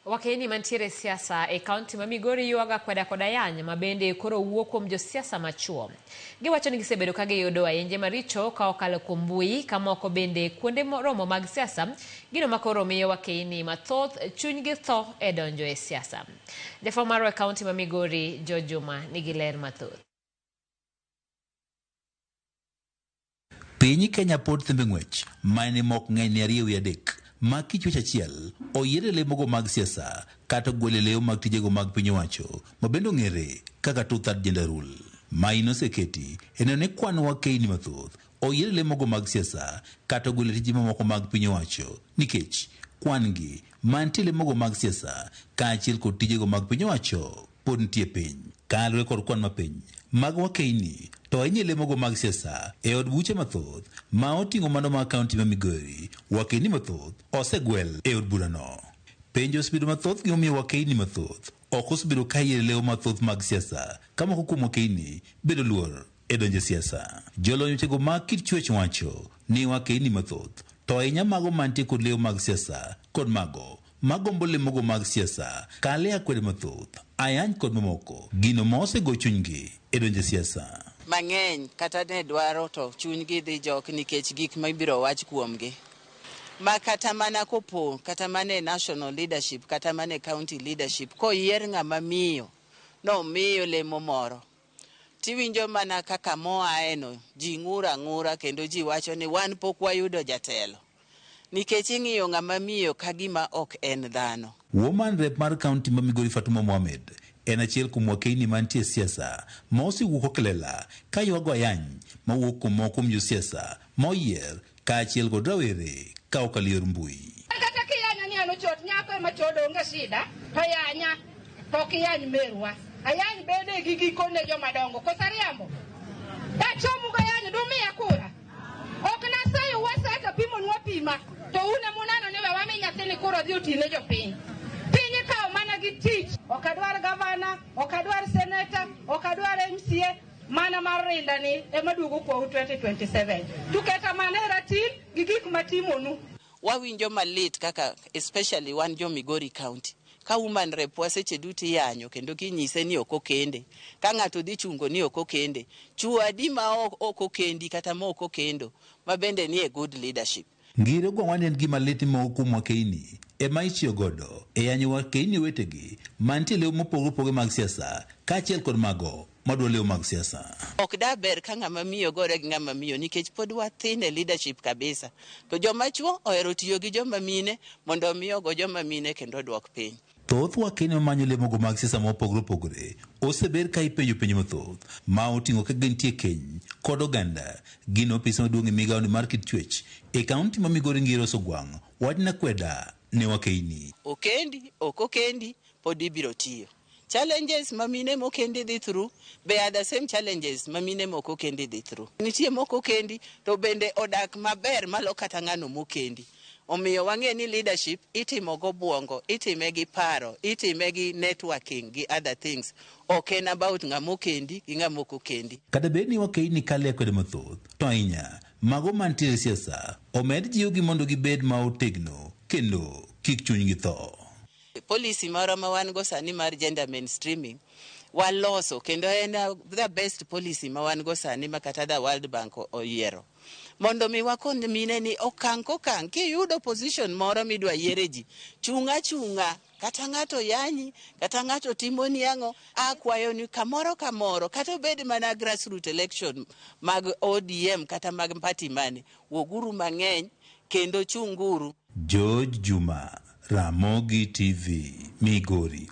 Wakeyni mantiere e siasa e kaunti ma Migori ywago akweda kod ayany ma bende koro wuok kuom josiasa machuo. Giwacho ni gisebedo ka giyudo ayenje maricho ka okalo kuom mbui ka moko bende kuonde romo mag siasa, gino ma koro miyo wakeyni mathoth chunygi tho e donjo e siasa. Jafwambo marwa e kaunti ma Migori, George Juma nigi ler mathoth. Piny Kenya pod thembe ng'wech ma ne mok ng'eny ne 2.3 ma kichwech achiel oyier e lemogo mag siasa kata ogwel e lewo mag tijego mag piny owacho ma bende ong'ere kaka two-third gender rule. Maino oseketi e neno ni kwan wakeyni mathoth oyier e lemogo mag siasa kata ogwel e tije mamoko mag piny owacho nikech kwan gi mantie e lemogo mag siasa kaachiel kod tijego mag piny owacho pod nitie piny. Kaluwore kod kwan mapiny mag wakeyni to ahinya e lemogo mag siasa e od buche mathoth ma oting'o mano mag kaunti ma Migori, wakeyni mathoth osegwel e od burano. Penjo osebedo mathoth gimomiyo wakeyni mathoth ok osebedo ka yiero lewo mathoth mag siasa ka moko kuom wakeyni bedo luor e donjo e siasa. Jolony wechego mag kit chwech wacho ni wakeyni mathoth to ahinya mago mantie kod lewo mag siasa kod mago magombo lemogo mag siasa kale akwede mathoth, ayany kod mamoko, gino ma osego chunygi e donjo e siasa. Mang'eny kata ne dwaro to chunygi dhi jok nikech gik ma ibiro wach kuomgi. Ma kata mana kopo kata mana e national leadership kata mana e county leadership koyier ng'ama miyo nomiyo lemo moro tiwinjo mana kaka moaeno ji ng'ur ang'ura kendo ji wacho ni wan pok wayudo jatelo nikech ing'iyo ng'ama miyo ka gima ok en dhano. Woman rep mar kaunti ma Migori Fatuma Mohamed en achiel kuom wakeyni mantie e siasa ma osewuok okelela ka ywago ayany mawuok kuom moko kuom josiasa ma oyier kaachiel kod rawere ka okalo yor mbui. Kata kiyanya ni an ochot, nyako ema chodo onge shida, to yanya, to ok iyany merwa. Ayany bede gi gikone joma dongo, koso ariambo? Dachomu gayany, dumiya kura? Ok nasayo wasa to pimonu apima, to un ema uneno ni we wami nyathini kura odhi otine jopiny. Piny ikawo mana gi tich. Ok adwar gavana, ok adwar seneta, ok adwar MCA, mana mar rinda ni ema duogo kwau 2027. Tuketa mana e ratil gi gik matimonu. Wawinjo malit kaka especially wan jo Migori County ka woman rep wa seche duto iyanyo kendo kinyise ni ok okende ka ng'ato dhi chungo ni ok okende chuo adi ma ok okendi kata ma ok okendo ma bende ni e good leadership. Ngire gwang'wa ni en gima lit ni moko kuom wakeyni ema itiyo godo e yanyo wakeyni wetegi mantie lewo mopogore opogore mag siasa kaachiel kod mago madwa lewo mag siasa. Ok da ber ka ng'ama miyo gore gi ng'ama miyo nikech pod wathin e leadership kabisa. To joma chuo ohero tiyo gi joma mine mondo omi ogo joma mine kendo oduok piny. Thoth wakeyni mamanyo lemogo mag siasa mopogore opogore oseber ka ipenjo penjo mathoth ma oting'o ka gintie keny kod oganda. Gin ofis maduong' e migawoni mar kit chwech e kaunti ma Migori Ngire Osogwang' wach akweda ne wakeyni. Okendi, ok okendi, pod ibiro tiyo. Challenges ma mine mokendi dhi through be are the same challenges ma mine mok okendi dhi through. Nitie mok okendi to bende odak maber malo kata ng'ano mokendi. Omiyo wang'e ni leadership itimo gobwongo, itime gi paro, itime gi networking gi other things. Ok en about ng'ama okendi gi ng'ama ok okendi. Kata bed ni wakeyni kale akwede mathoth, to ahinya mago mantiere e siasa omed jiwogi mondo gibed ma otegno kendo kik chunygi tho. Policy moro ma wan go sani mar gender mainstreaming waloso kendo en the best policy ma wan go sani ma kata the World Bank oyiero. Mondo mi wakon mine ni okang' kokang' kiyudo position moro midwa yiere ji, chung' achung'a kata ng'ato yanyi, kata ng'ato timoni ang'o, akwayo ni kamoro kamoro kata obed mana grassroot election mag ODM kata mag party mane, wuoguru mang'eny kendo chunguru. George Juma, Ramogi TV, Migori.